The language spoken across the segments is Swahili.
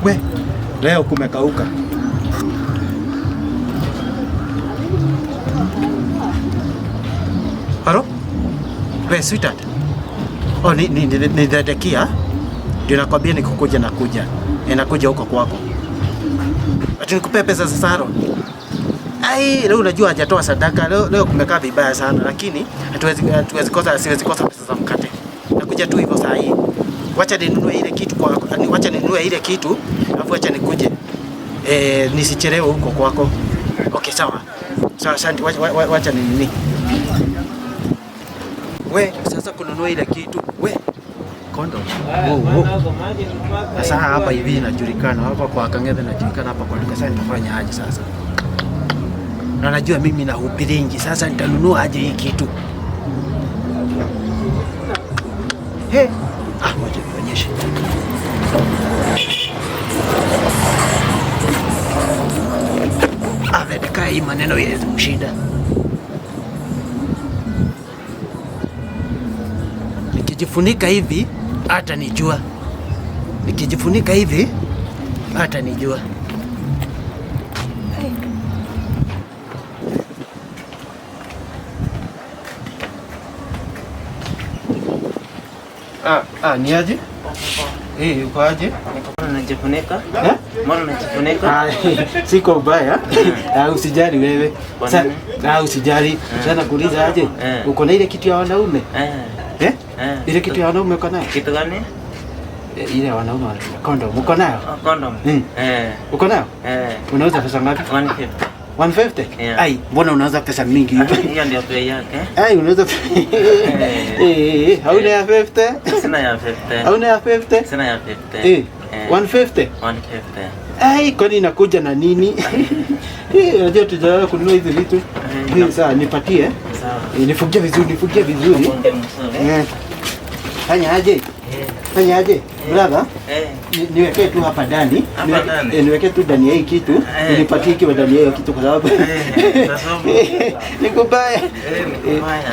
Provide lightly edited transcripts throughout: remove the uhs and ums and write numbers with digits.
We, leo kumekauka. Halo? We, sweetheart. Oh, ni Zedekia. Ndio nakwambia nikukuja nakuja. Nakuja huko kwako. Ati nikupee pesa za Saro. Ai, leo unajua hajatoa sadaka. Leo kumekaa vibaya sana, lakini hatuwezi kosa, siwezi kosa pesa za mkate. Nakuja tu hivyo saa hii. Wacha ninunue ile kitu kwa, wacha ninunue ile kitu, alafu wacha nikuje. Nisichelewe huko kwako. Okay, sawa. Sawa, asante. Wacha ni nini. We, sasa kununua ile kitu. We, condom. Wow. Sasa hapa hivi inajulikana, hapa kwa Kang'ethe inajulikana, hapa kwa duka. Sasa nitafanya aje sasa? Na najua mimi nahubiringi, sasa nitanunua aje hii kitu? He, wacha nionyeshe. Vedeka hii maneno iwezi mshinda. Nikijifunika hivi hata nijua. Nikijifunika hivi hata nijua. Ni aje? Uko aje? Mbona unajifunika? Eh? Mbona unajifunika? Siko ubaya. Usijali wewe. Kwa nini? Usijali. Sasa nakuuliza aje? Uko na ile kitu ya wanaume? Eh? Ile kitu ya wanaume uko nayo? Kitu gani? Ile ya wanaume wanatumia condom. Uko nayo? Oh, condom. Uko nayo? Unauza pesa ngapi? 150. 150? Yeah. Ai, mbona unauza pesa mingi hivi? Hiyo ndio bei yake. Ai, unauza hauna ya 50? Sina ya 50. Hauna ya 50? Sina ya 50. 150? 150. Ai, kwani inakuja na nini? Unajua tujazoea kununua hizi vitu. Sawa, nipatie. Sawa. Nifungie vizuri, nifungie vizuri. Nifungie vizuri. Fanya aje? Fanya aje? Brother? Niwekee tu hapa ndani. Hapa ndani? Niwekee tu ndani ya hii kitu. Nipatie ikiwa ndani ya hiyo kitu kwa sababu Sasa ni kubaya. Ni kubaya.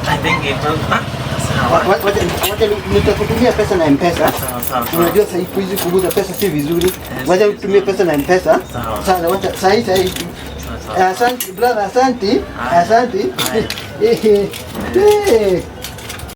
I think it was, sawa. Wacha nitakutumia pesa na M-Pesa. Sawa, sawa, sawa. Unajua sasa hivi kuguza pesa si vizuri. Wacha Si utumie vizuri. pesa na M-Pesa. Sawa. Sawa, wacha sahi sahi. Sawa, sawa. Asante brother, asante. Haya. Asante. Haya.